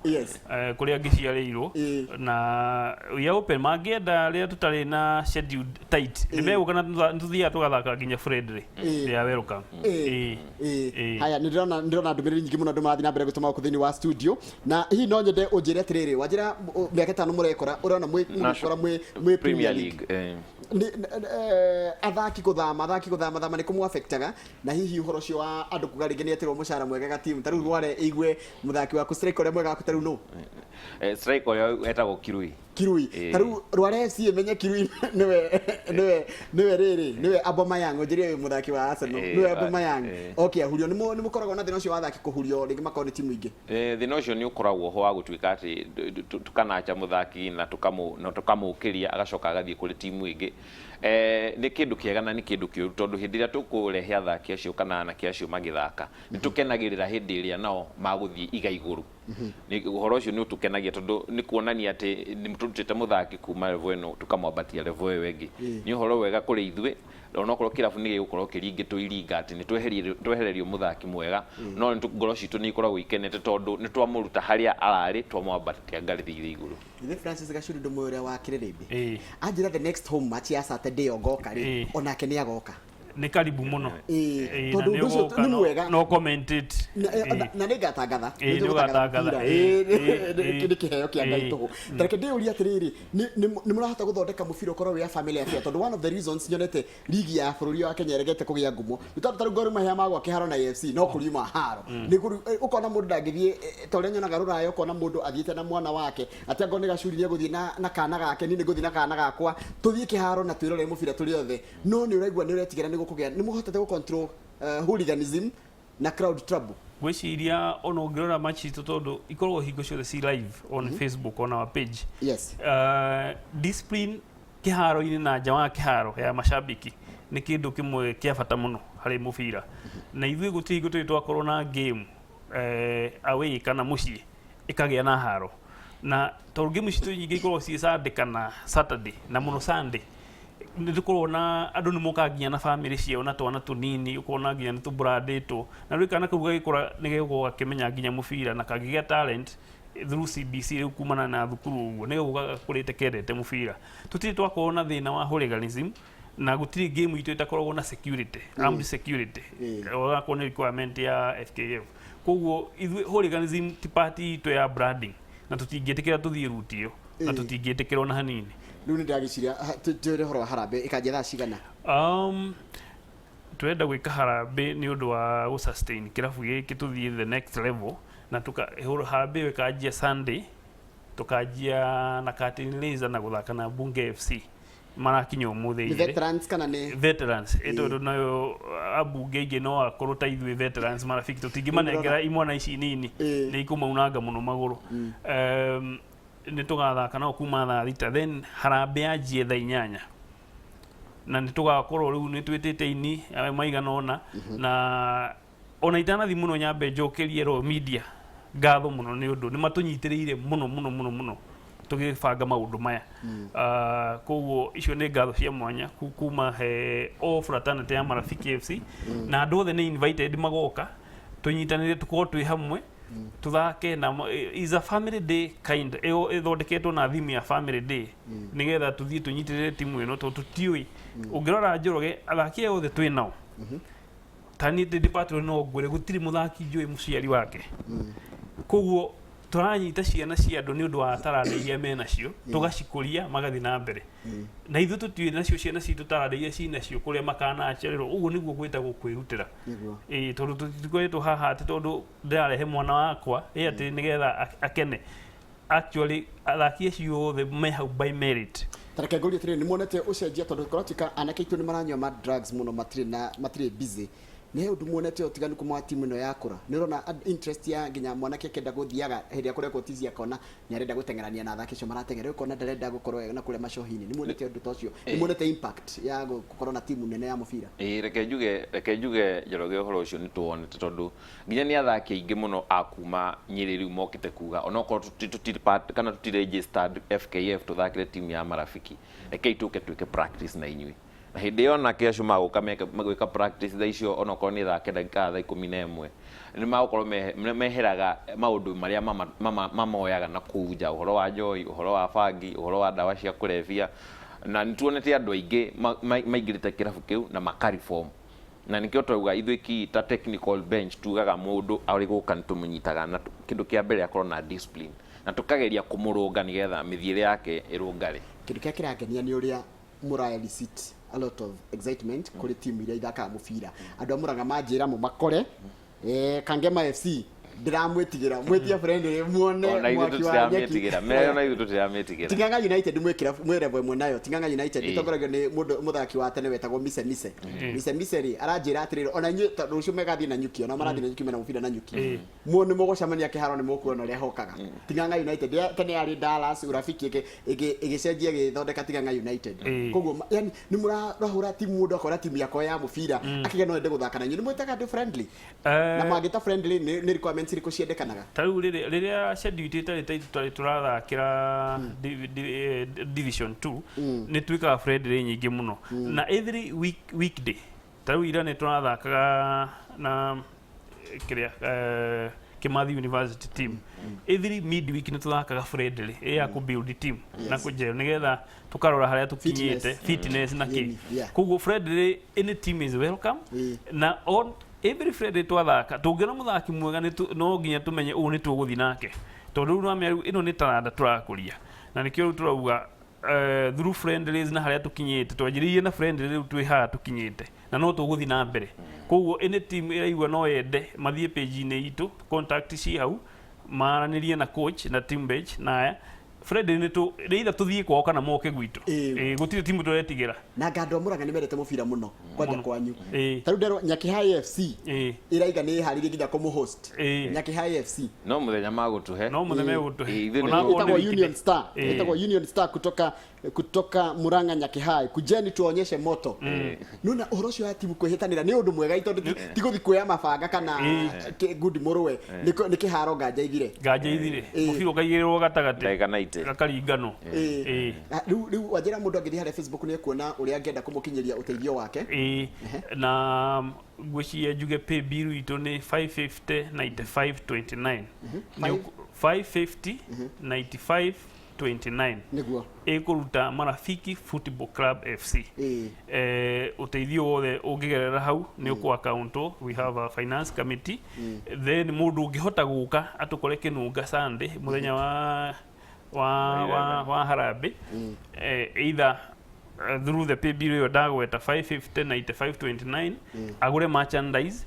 kũrĩa ngĩciarĩirwo. Na we are open, mangĩenda rĩrĩa tũtarĩ na schedule tight, nĩ megũka na nĩ tũthiaga tũgathaka nginya friendly. They are welcome. Haya, nĩ ndĩrona ndũmĩrĩri nyingĩ mũno andũ marathiĩ na mbere gũtũma gũkũ thĩinĩ wa studio, na hihi no nyende ũnjĩre atĩrĩrĩ, wanjĩra mĩaka 5 mũrekora, ũrona mwĩ mũgĩkora mwĩ Premier League. Athaki gũthama thama nĩ kũmũ affectaga, na hihi ũhoro ũcio wa andũ kuga rĩngĩ nĩ etirwo mũcara mwega ga timu, ta rĩu Rware ĩigue mũthaki waku striker ũrĩa mwega waku ta rĩu nũ? Striker ũrĩa etagwo Kirui. Kirui. Ta rĩu Rware FC ĩmenye Kirui nĩwe rĩrĩ nĩwe Aubameyang, ũnjĩre ũyũ mũthaki wa Arsenal nĩwe Aubameyang. Okay, ahurio, nĩ mũkoragwo na thĩna ũcio wa athaki kũhurio rĩngĩ makorwo nĩ timu ingĩ? Thĩna ũcio nĩ ũkoragwo ho wa gũtuĩka atĩ tũkanacha mũthaki na tũkamũkĩria, agacoka agathiĩ kũrĩ timu ĩngĩ. Nĩ kĩndũ kĩega na nĩ kĩndũ kĩũru, tondũ hĩndĩ ĩrĩa tũkũrehe athaki acio kana anake acio magĩthaka, nĩ tũkenagĩrĩra hĩndĩ ĩrĩa nao magũthiĩ iga igũrũ. Nĩ ũhoro ũcio nĩ ũtũkenagia tondũ nĩ kuonania atĩ nĩ tũrutĩte mũthaki kuma level ĩno tũkamwambatia level ĩyo ĩngĩ. Nĩ ũhoro wega kũrĩ ithuĩ, onokorwo kĩrabu nĩ gĩgũkorwo kĩringĩtwo iringa atĩ nĩ twehererio mũthaki mwega, no ngoro citũ nĩ ikoragwo ikenete tondũ nĩ twamũruta harĩa ararĩ, twamwambatia ngathĩ iria igũrũ. Ithe Francis Gacuri ndũmũĩ ũrĩa wa Kĩrĩrĩmbĩ? Anjĩra the next home match ya Saturday ĩyo ngoka rĩ, onake nĩ agoka. Nĩ karibu mũno. Ĩĩ, tondũ ũndũ ũcio nĩ mwega. No comment it. Na nĩ ngatangatha. Nĩ ũgatangatha. Nĩ kĩheo kĩa Ngai tũhũ. Ta reke ndĩyũrie atĩrĩrĩ, nĩ mũrahota gũthondeka mũbira ũkorwo wĩ a family affair? Tondũ one of the reasons nyonete ligi ya bũrũri wa Kenya ĩregete kũgĩa ngumo nĩ tondũ tarĩu Gor Mahia magwa kĩharo na AFC no kũriuma haro. Nĩ ũkona mũndũ ndangĩthiĩ ta ũrĩa nyonaga Rũraya, ũkona mũndũ athiĩte na mwana wake, atĩ angorwo nĩ Gacuri nĩ egũthiĩ na kana gake, niĩ nĩ ngũthiĩ na kana gakwa, tũthiĩ kĩharo na twĩrorere mũbira tũrĩ othe. No nĩ ũraigua nĩ ũretigĩra nĩ gũkũgĩa, nĩ mũhotete gũ control hooliganism na crowd trouble? Ngwĩciria ona ũngĩrora match citũ, tondũ ikoragwo hingo ciothe ci live on Facebook, on our page, discipline kĩharo-inĩ na nja wa kĩharo ya mashabiki nĩ kĩndũ kĩmwe kĩa bata mũno harĩ mũbira. Na ithuĩ gũtirĩ hingo tũrĩ twakorwo na game away kana mũciĩ ĩkagĩa na haro, na tondũ game citũ nyingĩ ikoragwo ciĩ Sunday kana Saturday, na mũno Sunday, nĩ tũkoragwo na andũ nĩ mokaga nginya na bamĩrĩ ciao na twana tũnini, ũkona nginya nĩ tũbrandĩtwo, na rĩu kana kau gagĩkũra nĩ gegũkorwo gakĩmenya nginya mũbira, na kangĩgĩa talent through CBC rĩu kumana na thukuru ũguo, nĩ gegũka gakũrĩte kendete mũbira. Tũtirĩ twakorwo na thĩna wa hooliganism, na gũtirĩ game itũ ĩtakoragwo na security, armed security, ogakorwo nĩ requirement ya FKF. Koguo ithuĩ hooliganism ti part itũ ya branding, na tũtingĩtĩkĩra tũthiĩ route ĩyo, na tũtingĩtĩkĩra ona hanini. Rĩu nĩ ndagĩciria twĩre ũhoro wa harambee, ĩkanjia thaa cigana? Twenda gwĩka harambee nĩ ũndũ wa gũ sustain kĩrabu gĩkĩ tũthiĩ the next level, na tuka harambee ĩyo ĩkanjia Sunday, tũkanjia na curtain raiser na gũthaka na Bunge FC marakinya ũmũthĩ. Nĩ igĩrĩ. Veterans kana nĩ Veterans, tondũ nayo ambunge aingĩ no akorwo ta ithuĩ veterans Marafiki tũtingĩmanengera imwana ici nini, nĩ ikũmaunanga mũno magũrũ. Nĩ tũgathaka nao kuma thaa 6, then harambee yanjie thaa 8, na nĩ tũgakorwo rĩu nĩ twĩtĩte ini maigana ũna. Na ona itanathi mũno, nyambe njokerie Royal Media ngatho mũno nĩ ũndũ nĩ matũnyitĩrĩire mũno mũno mũno mũno tũgĩbanga maũndũ maya. Koguo icio nĩ ngatho cia mwanya kuma he o fraternity ya Marafiki FC, na andũ othe nĩ invited magoka tũnyitanĩre, tũkorwo twĩ hamwe, tũthake na is a family day kind, ĩyo ĩthondeketwo na theme ya family day, nĩgetha tũthiĩ tũnyitĩrĩre timu ĩno, tondũ tũtiũĩ. Ũngĩrora Njoroge, athaki aya othe twĩ nao, ta niĩ ndĩ patron, no ngwĩre gũtirĩ mũthaki njũĩ mũciari wake. Koguo tũranyita ciana cia andũ nĩ ũndũ wa taranda iria menacio, tũgacikũria magathiĩ na mbere, na ithuĩ tũtiũĩ nacio ciana citũ taranda iria cinacio kũrĩa makanacererwo. Ũguo nĩguo gwĩtagwo kwĩrutĩra. Ĩĩ, tondũ tũtikoretwo haha atĩ tondũ ndĩrarehe mwana wakwa ĩ atĩ nĩgetha akene. Actually, athaki acio othe me hau by merit. Ta reke ngũrie atĩrĩrĩ, nĩ muonete ũcenjia, tondũ kũratuĩka anake aitũ nĩ maranyua ma drugs mũno, matirĩ na matirĩ busy, nĩ he ũndũ muonete ũtiganu kuma wa timu ĩno yakũra? Nĩ ũrona interest ya nginya mwanake akĩenda gũthiaga hĩndĩ ĩrĩa kũrekwo tizi, akona nĩ arenda gũteng'erania na athaki acio marateng'era, ũkona ndarenda gũkorwo na kũrĩa macohi-inĩ? Nĩ muonete ũndũ ta ũcio? Nĩ muonete impact ya gũkorwo na timu nene ya mũbira? Ĩĩ, reke njuge, Njoroge, ũhoro ũcio nĩ tuwonete, tondũ nginya nĩ athaki aingĩ mũno a kuma Nyĩrĩ rĩu mokĩte kuga onokorwo tũtirĩ part kana tũtirĩ registered FKF, tũthakĩre timu ya Marafiki, rekei tũke twĩke practice na inyuĩ. Na hĩndĩ ĩyo anake acio magũka magwĩka practice thaa icio, onokorwo nĩ thaa 9 kana thaa 11, nĩ magũkorwo meheraga maũndũ marĩa mamoyaga na kũu nja, ũhoro wa njohi, ũhoro wa bangi, ũhoro wa ndawa cia kũrebia. Na nĩ tuonete andũ aingĩ maingĩrĩte kĩrabu kĩu na makareform, na nĩkĩo twauga ithuĩ ki ta technical bench tugaga mũndũ arĩ gũka nĩ tũmũnyitaga na kĩndũ kĩa mbere akorwo na discipline, na tũkageria kũmũrũnga nĩgetha mĩthiĩre yake ĩrũngare. Kĩndũ kĩrĩa kĩrangenia nĩ ũrĩa mũra elicit a lot of excitement kũrĩ timu iria ithakaga mũbira. Andũ a Mũrang'a manjĩra mũmakore Kangema FC, ndĩramwĩtigĩra, mwĩtie friendly muone Ona ithuĩ mwaki wa nyeki. tũtiramĩtigĩra me, ona ithuĩ tũtiramĩtigĩra. Ting'ang'a United mwĩ mwĩ level ĩmwe nayo. Ting'ang'a United ĩtongoragio nĩ mũndũ mũthaki wa tene wetagwo Mise Mise. Mise Mise rĩ, aranjĩra atĩrĩrĩ, ona inyuĩ tondũ rũciũ megathiĩ na nyuki, ona marathiĩ na nyuki, mena mũbira na nyuki, mo nĩ mũgũcemania kĩharo, nĩ mũkuona ũrĩa hokaga. Ting'ang'a United tene yarĩ Dallas Urafiki, ĩgĩcenjia ĩgĩthondeka Ting'ang'a United. Koguo yani nĩ mũrahũra timu, mũndũ akona timu yakwa ya mũbira akĩgĩa no ende gũthaka na inyuĩ. Nĩ mwĩtaga andũ friendly? Na mangĩta friendly nĩ requirement. Requirements irĩkũ ciendekanaga? Ta rĩu rĩrĩa schedule itũ ĩtarĩ tight, twarĩ tũrathakĩra division 2, nĩ twĩkaga friendly nyingĩ mũno na every week, weekday. Ta rĩu ira nĩ tũrathakaga na kĩrĩa Kimathi University team. Every midweek nĩ tũthakaga friendly ĩ ya kũ build team na kũnjerũ nĩgetha tũkarora harĩa tũkinyĩte, Fitness. fitness na kĩ. Koguo friendly, any team is welcome. Na on every friendly twathaka, tũngĩona mũthaki mwega no nginya tũmenye ũũ nĩ tũgũthiĩ nake, tondũ rĩu nwamenya rĩu ĩno nĩ taranda tũrakũria, na nĩkĩo rĩu tũrauga through friendlies na harĩa tũkinyĩte. Twanjĩrĩirie na friendly, rĩu twĩ haha tũkinyĩte na no tũgũthiĩ na mbere. Koguo any team ĩraigua no yende, mathiĩ page-inĩ itũ, contact ci hau, maranĩrie na coach na team page na aya friendly nĩ tũ nĩ either tũthiĩ kwao kana moke gwitũ. Gũtirĩ timu tũretigĩra. Na anga andũ a Murang'a nĩ mendete mũbira mũno kwanja kwanyu. Ta rĩu nderwo Nyakĩhai FC ĩraiga nĩ ĩharĩirie nginya kũmũhost. Nyakĩhai FC. No mũthenya magũtũhe. No mũthenya ũgũtũhe. Ithuĩ nĩ Onakorwo nĩ Ĩtagwo weekday. Union Star. Ĩtagwo Union Star kutoka Murang'a Nyakĩhai, kujeni tuonyeshe moto. Nona ũhoro ũcio wa timu kwĩhĩtanĩra nĩ ũndũ mwega, tondũ ti gũthiĩ kuoya mabanga kana ngundi mũrũwe, nĩ kĩharo nganja ithire. Nganja ithire. Mũbira ũkaigĩrĩrwo gatagatĩ. Ndagĩka 90. Gakaringanwo. Na rĩu wanjĩra mũndũ angĩthiĩ harĩa Facebook nĩ ekuona ũrĩa angĩenda kũmũkinyĩria ũteithio wake. Ĩĩ, na ngwĩciria njuge pay bill itũ nĩ 550 95 29. 550 95 29. Ĩkũruta Marafiki Football Club FC. Ũteithio wothe ũngĩgerera hau nĩ ũkũ account. We have a finance committee. Then mũndũ ũngĩhota gũka atũkore Kĩnunga Sunday mũthenya wa harambĩ, either through the pay bill ĩyo ndagweta 550 95 29, agũre merchandise,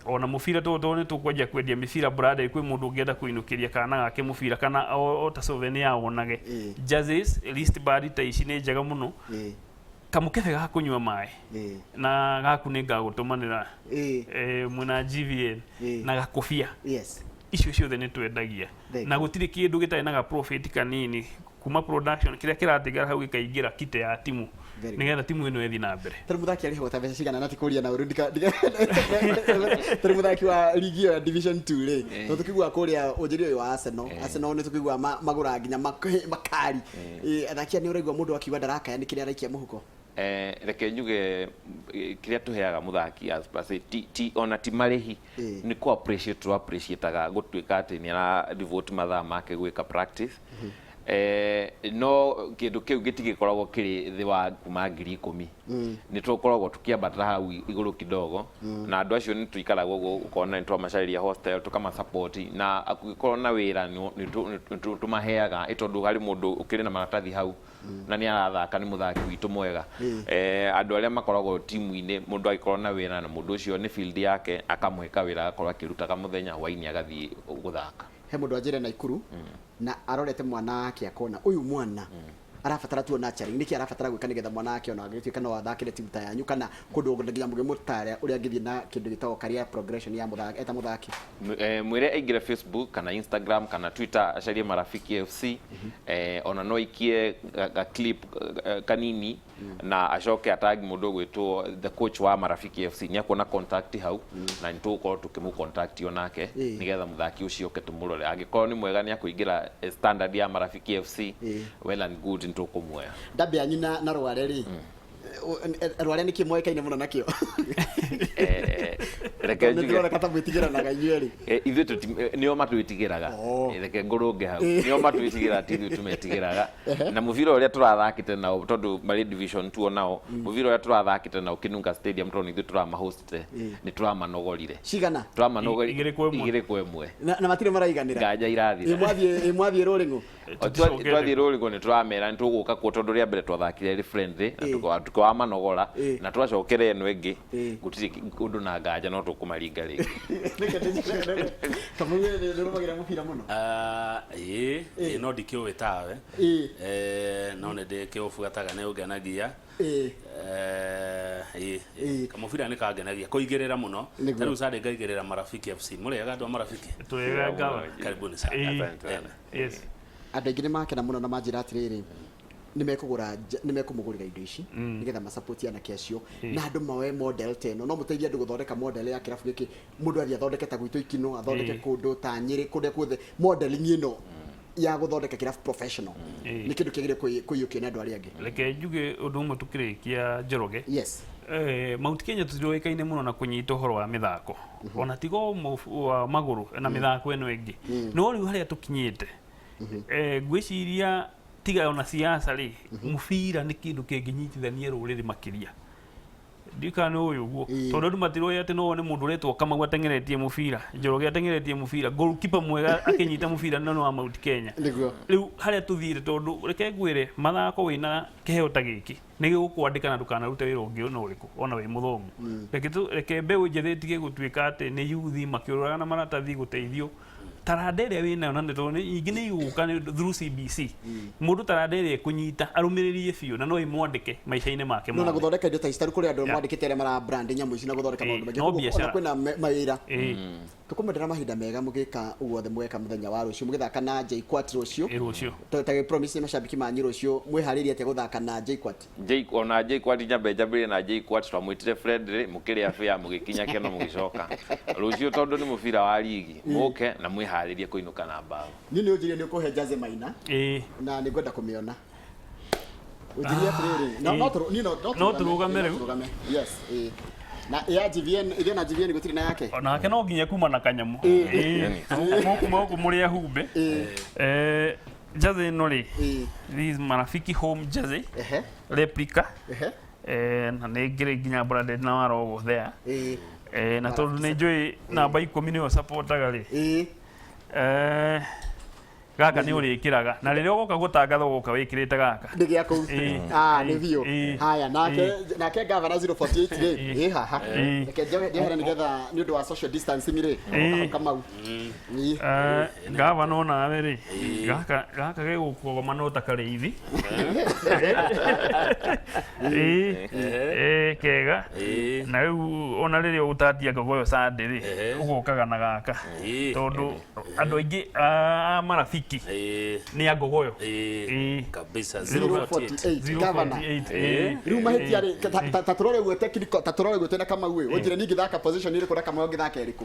ona mũbira tũtũ nĩ tũkwanjia kwendia mĩbira branded kwĩ mũndũ ũngĩenda kũinũkĩria kana gake mũbira kana o ta souvenir awonage. Jerseys, wristband ta ici nĩ njega mũno. Kamũkebe ga kũnyua maĩ na gaku nĩ ngagũtũmanĩra. Mwena GVN na gakobia. Icio ciothe nĩ twendagia. Thank Na gũtirĩ kĩndũ gĩtarĩ na ga profit kanini kuma production, kĩrĩa kĩratigara hau gĩkaingĩra kite ya timu Very good. nĩgetha timu ĩno ĩthiĩ na mbere. Tarĩ mũthaki arĩhagwo ta mbeca cigana? Na ti kũria na ũru, tarĩ mũthaki wa ligi ĩyo ya division 2 rĩ, tondũ tũkĩiguaga kũrĩa ũnjĩri ũyũ wa Arsenal, Arsenal nĩ tũkĩiguaga magũraga nginya makari. Athaki aya nĩ ũraigua mũndũ akiuga ndarakaya nĩ kĩrĩa araikia mũhuko. Reke njuge, kĩrĩa tũheaga mũthaki as per se ti ona ti marĩhi. Nĩ kũ appreciate tũ appreciateaga gũtuĩka atĩ nĩ ara devote mathaa make gwĩka practice. No kĩndũ kĩu gĩtigĩkoragwo kĩrĩ thĩ wa kuma 10,000. Nĩ tũkoragwo tũkĩambatĩra hau igũrũ kidogo, na andũ acio nĩ tũikaraga ũguo ũkona nĩ twamacarĩria hostel, tũkamasupport, na kũngĩkorwo na wĩra nĩ tũmaheaga, ĩ tondũ harĩ mũndũ ũkĩrĩ na maratathi hau na nĩ arathaka, nĩ mũthaki witũ mwega. Andũ arĩa makoragwo timu-inĩ, mũndũ angĩkorwo na wĩra na mũndũ ũcio nĩ field yake, akamũhe kawĩra agakorwo akĩrutaga mũthenya, hwaĩ-inĩ agathiĩ gũthaka. He mũndũ anjĩre Naikuru na arorete mwana wake akona ũyũ mwana arabatara tu nurturing, nĩkĩ arabatara gwĩka nĩgetha mwana wake ona agĩtuĩka no athakĩre timu ta yanyu kana kũndũ nginya mũgĩmũtara ũrĩa angĩthiĩ na kĩndũ gĩtagwo career progression ya mũthaki eta mũthaki? Mwĩre aingĩre Facebook kana Instagram kana Twitter, acarie Marafiki FC. Ona no aikie ga clip kanini na acoke atagi mũndũ ũgwĩtwo the coach wa Marafiki FC, nĩ akuona contact hau na nĩ tũgũkorwo tũkĩmũ contact onake nĩgetha mũthaki ũcio oke tũmũrore. Angĩkorwo nĩ mwega nĩ akũingĩra standard ya Marafiki FC, well and good, nĩ tũkũmuoya. Ndambi yanyu na Rware rĩ, Rware nĩkĩ moĩkaine mũno nakĩo? Reke nĩ njuge ndĩroneka ta mwĩtigĩranaga inyuĩ erĩ. Ithuĩ nĩo matwĩtigĩraga. Reke ngũrũnge hau, nĩo matwĩtigĩraga, ti ithuĩ tũmetigĩraga. Na mũbira ũrĩa tũrathakĩte nao, tondũ marĩ division 2 nao, mũbira ũrĩa tũrathakĩte nao Kinunga Stadium, tondũ nĩ ithuĩ tũramahostete, nĩ tũramanogorire. Cigana? Tũramanogorire. 2-1. 2-1. Na matirĩ maraiganĩra. Nganja irathira. Ĩ mwathiĩ rũrĩng'ũ? Tũticokete. Twathiĩ rũrĩng'o nĩ tũramera nĩ tũgũka kuo, tondũ rĩa mbere twathakire rĩ friendly na tũkawamanogora na twacokera ĩno ĩngĩ gũtirĩ ũndũ na nganja no tũkũmaringa rĩngĩ. Kamau, nĩ ũrũmagĩrĩra mũbira mũno? Ah, ĩĩ, no ndikĩũĩ tawe. No nĩ ndĩkĩũbuataga, nĩ ũngenagia. Ĩĩ. Kamũbira nĩ kangenagia kũigĩrĩra mũno. Ta rĩu Sunday ngaigĩrĩra Marafiki FC. Mũrĩega andũ a Marafiki? Twega ngawa. Karibuni sana. Ĩĩ. Asante sana. Yes. Andũ aingĩ nĩ makena mũno na manjĩra atĩrĩrĩ, Nĩ mekũgũra, nĩ mekũmũgũrĩra indo ici nĩgetha masupport anake acio na andũ moe model ta ĩno. No mũteithie andũ gũthondeka model ya kĩrabu gĩkĩ, mũndũ athiĩ athondeke ta gwitũ Ikino, athondeke kũndũ ta Nyĩrĩ, kũrĩa guothe. Modeling ĩno ya gũthondeka kĩrabu professional nĩ kĩndũ kĩagĩrĩire kũiyũkio nĩ andũ arĩa angĩ. Reke njuge ũndũ ũmwe tũkĩrĩkia, Njoroge. Yes. Mount Kenya tũtiũĩkaine mũno na kũnyita ũhoro wa mĩthako, ona tiga o wa magũrũ na mĩthako ĩno ĩngĩ, no rĩu harĩa tũkinyĩte, ngwĩciria tiga ona siasa rĩ, mũbira nĩ kĩndũ kĩngĩnyitithania rũrĩrĩ makĩria. Ndiũĩ kana nĩ ũĩ ũguo, tondũ andũ matiroĩ atĩ no wone mũndũ ũretwo Kamau ateng'eretie mũbira, Njoroge ateng'eretie mũbira, goalkeeper mwega akĩnyita mũbira no nĩ wa Mount Kenya. Rĩu harĩa tũthiĩte, tondũ reke ngwĩre, mathako wĩna kĩheo ta gĩkĩ nĩ gĩgũkwandĩka na ndũkanarute wĩra ũngĩ ona ũrĩkũ ona wĩ mũthomu. Reke mbeũ njĩthĩ ĩtige gũtuĩka atĩ nĩ yuthi makĩũrũraga na maratathi gũteithio. Taranda ĩrĩa wĩnayo na nĩ tondũ nyingĩ nĩ igũka through CBC, mũndũ taranda ĩrĩa ĩkũnyita arũmĩrĩrie biũ na no ĩmwandĩke maica-inĩ make No na mothe. Gũthondeka indo ta ici, tarĩu kũrĩ andũ mwandĩkĩte arĩa mara brand nyamũ ici na gũthondeka maũndũ maingĩ. No Koguo ona biacara. Kwĩna mawĩra. Tũkũmwendera mahinda mega mũgĩka ũguo othe mũgeka mũthenya wa rũciũ mũgĩthaka na JKUAT rũciũ. Rũciũ. Ta promise macambĩki manyu rũciũ, mwĩharĩrie atĩa gũthaka na JKUAT? J ona JKUAT, nyambe njambĩrĩrie na JKUAT. Twamwĩtire friendly, mũkĩrĩa bĩa, mũgĩkinya keno, mũgĩcoka rũciũ tondũ nĩ mũbira wa ligi, mũke na mwĩharĩrie kũinũka na mbaũ. Niĩ nĩ ũnjĩrie nĩ ũkũhe Jersey Maina na nĩ ngwenda kũmĩona. Ũnjĩrie atĩrĩrĩ, no niĩ no No tũrũgame rĩu. Tũrũgame. Yes, ĩĩ. Na ya GVN, ithuĩ na GVN gũtirĩ na yake. Onake no nginya kuma na kanyamũ. Mũkuma gũkũ mũrĩ ahumbe. Jersey ĩno rĩ, this is Marafiki home jersey replica. Na nĩ ngĩrĩ nginya branded na wa logo there. Na tondũ nĩ njũĩ namba 10 nĩyo supportaga rĩ, gaka nĩ ũrĩkĩraga na rĩrĩa ũgoka gũtangatha ũgoka wĩkĩrĩte gaka. Nĩ gĩa kũu. Ah, nĩ biũ. Haya, nake nake gavana 048 rĩ, ĩ haha. Reke njohere nĩgetha nĩ ũndũ wa social distancing rĩ, Kamau. Gavana onawe rĩ, gaka gaka gegũkũgoma no ta karĩithi. Ĩĩ, kega. Na rĩu ona rĩrĩa ũgũtatia ngogoyo Sunday rĩ, ũgokaga na gaka, tondũ andũ aingĩ a Marafiki nĩ a ngogoyo. Kabisa, 048. 048 gavana. 048, ĩĩ. Rĩu mahĩtia rĩ, ta tũrore ũguo technical, ta tũrore ũguo twĩna Kamau ĩ, ũnjĩre niĩ ngĩthaka position ĩrĩkũ na Kamau ngĩthaka ĩrĩkũ?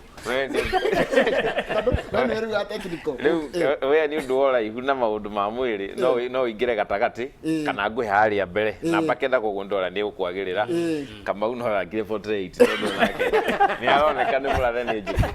Tondũ we nĩwe rĩu wa technical. Rĩu we nĩ ũndũ wa ũraihu na maũndũ ma mwĩrĩ no ũingĩre gatagatĩ kana ngũhe harĩa mbere namba 9, koguo ndora nĩ ũkwagĩrĩra. Kamau no arangire 48 tondũ nake nĩ aroneka nĩ mũrathe nĩ njũkĩ.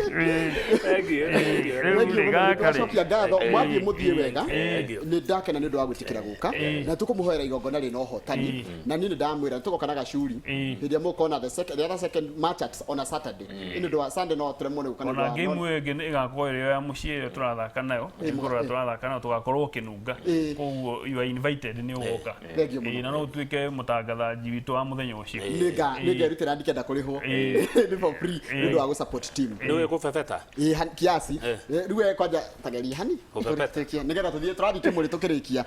Thank you, thank you. Rĩu rĩ, gaka rĩ. Twacokia ngatho, mwathiĩ mũthiĩ wega. Thank you. Nĩ ndakena nĩ ũndũ wa gwĩtĩkĩra gũka na tũkũmũhoera igongona rĩna ũhotani, na niĩ nĩ ndamwĩra tũgoka na gacuri hĩndĩ ĩrĩa mũkona the other second match at on a Saturday. Nĩ ũndũ wa Sunday no tũremwo nĩ gũka nĩ ũndũ Ona wa game ĩyo ĩngĩ nĩ ĩgakorwo ĩrĩ ya mũciĩ ĩrĩa tũrathaka nayo, ĩgũkorwo tũrathaka nayo, tũgakorwo kĩnunga. Koguo you are invited, nĩ ũgoka. Thank you mũno. Na no ũtuĩke mũtangathaji witũ wa mũthenya ũcio. Nĩ ngerutĩra ndikenda kũrĩhwo, nĩ for free nĩ ũndũ wa gũ support team. Nĩ ũĩ kũbebeta? Ĩ, kiasi. Rĩu we kwanja tageria hani. Kũbebeta. Tũrĩkie, nĩgetha tũthiĩ tũrathiĩ kĩmũrĩ tũkĩrĩkia,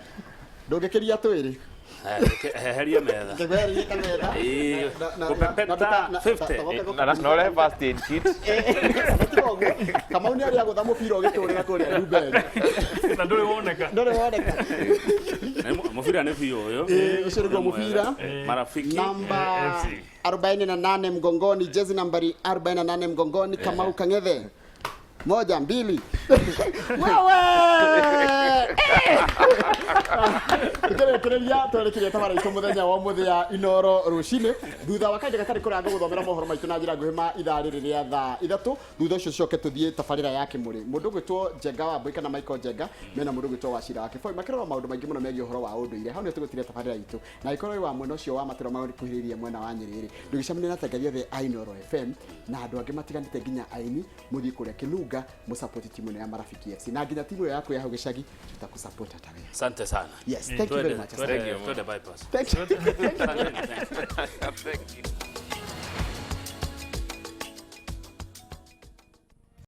ndũngĩkĩria twĩrĩ. Heheria metha. Kĩgwerie kametha. Kũbebeta 50. Na ũrehe first aid kit. Tiga ũguo Kamau nĩ arĩa agũtha mũbira ũgĩtũrĩra kũrĩa Ndumberi. Na ndũrĩ woneka. Ndũrĩ woneka. Mũbira nĩ biũ ũyũ. Ũcio nĩguo mũbira. Marafiki Namba FC. 48 mgongoni, jezi nambari 48 mgongoni, Kamau Kang'ethe. Moja, mbili. Wewe! Tukĩrĩkĩrĩria twerekeire tabara itũ mũthenya wa ũmũthĩ ya Inoro rũcinĩ. Thutha wa kahinda gatarĩ kũraya ngũgũthomera mohoro maitũ na njĩra nguhĩ ma ithaa rĩrĩ rĩa thaa 3. Thutha ũcio coke tũthiĩ tabarĩra ya kĩmũrĩ. Mũndũ ũgwĩtwo Njenga wa Mbũi kana Michael Njenga mena mũndũ ũgwĩtwo Wacira wa Kĩboi makĩrora maũndũ maingĩ mũno megiĩ ũhoro wa ũndũire. Hau nĩho tũgũtiria tabarĩra itũ, na angĩkorwo wĩ wa mwena ũcio wa matũra makuhĩrĩirie mwena wa Nyĩrĩ rĩ, ndũgĩcemanie na atangathi othe a Inoro FM na andũ angĩ matiganĩte nginya aini, mũthiĩ kũrĩa Kĩnunga mũsupport timu ĩno ya Marafiki FC na nginya timu ĩyo yaku ya hau gĩcagi tũtakũsupport hata wewe. Asante sana. Yes, thank you very much. Twende, twende bypass. Thank you. Asante, thank you. Thank you.